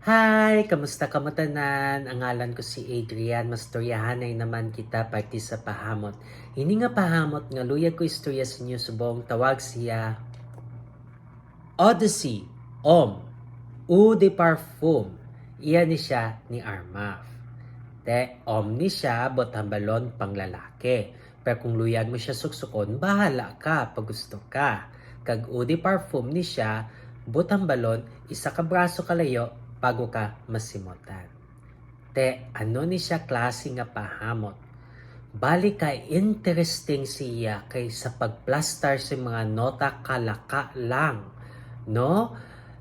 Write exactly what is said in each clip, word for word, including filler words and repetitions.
Hi! Kamusta kamo tanan? Ang ngalan ko si Adrian. Mastoryahanay naman kita parte sa pahamot. Ini nga pahamot nga luyag ko istorya sa inyo subong tawag siya Odyssey, Homme, Eau de Parfum. Iya ni siya ni Armaf. Te, Homme ni siya, but hambalon panglalaki. Pero kung luyag mo siya suksukon, bahala ka pag gusto ka. Kag Eau de Parfum ni siya, but hambalon isa ka braso kalayo bago ka masimutan. Te, ano ni siya klase nga pahamot? Bali ka interesting siya kay sa pagplastar sa mga nota kalaka lang, no?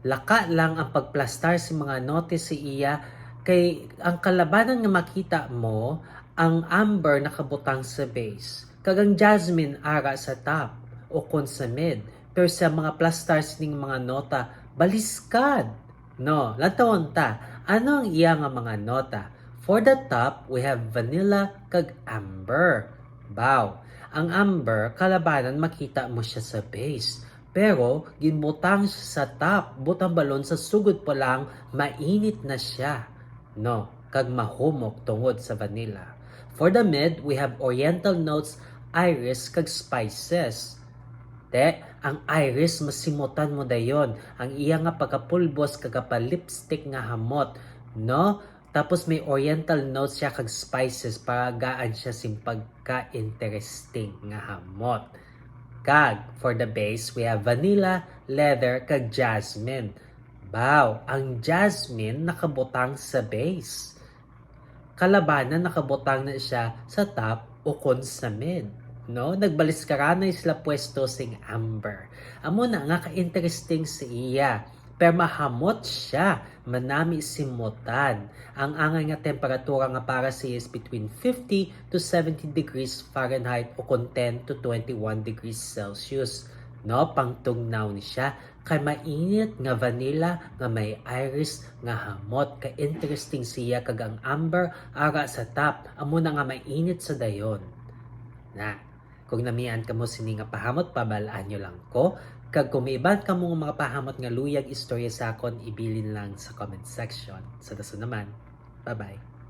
Laka lang ang pagplastar sa mga nota sa iya kay ang kalabanan nga makita mo ang amber nakabutang sa base, kag ang jasmine ara sa top o kon sa mid, pero sa mga plastar sining mga nota, baliskad. No, lantawon ta, ano ang iya nga mga nota? For the top, we have vanilla kag amber. Baw, ang amber, kalabanan makita mo siya sa base. Pero, ginbutang siya sa top, but hambalon sa sugod pa lang, mainit na siya. No, kag mahumok tungod sa vanilla. For the mid, we have oriental notes, iris, kag spices. Te, ang iris masimutan mo dayon, ang iya nga pagkapulbos kag kapalipstick nga hamot, no? Tapos may oriental notes siya kag spices para gaan siya sing pagka-interesting nga hamot. Kag for the base, we have vanilla, leather, kag jasmine. Baw, ang jasmine nakabutang sa base. Kalabanan nakabutang na siya sa top o kon sa mid, no? Nagbaliskaranay sila pwesto sing amber. Amo na nga ka-interesting sa iya. Pero mahamot siya, manami simutan. Ang angay nga temperatura nga para sa iya is between fifty to seventy degrees Fahrenheit o kon ten to twenty-one degrees Celsius, no? Pangtugnaw ni siya. Kay mainit nga vanilla nga may iris nga hamot. Kay interesting siya kag ang amber ara sa top. Amo na nga mainit sa dayon. Na, kung namian kamo sini nga pahamot, pabal-an nyo lang ko. Kag kung may iban kamo nga mga pahamot nga luyag istorya sa akon, ibilin lang sa comment section. Sa dason naman, bye-bye.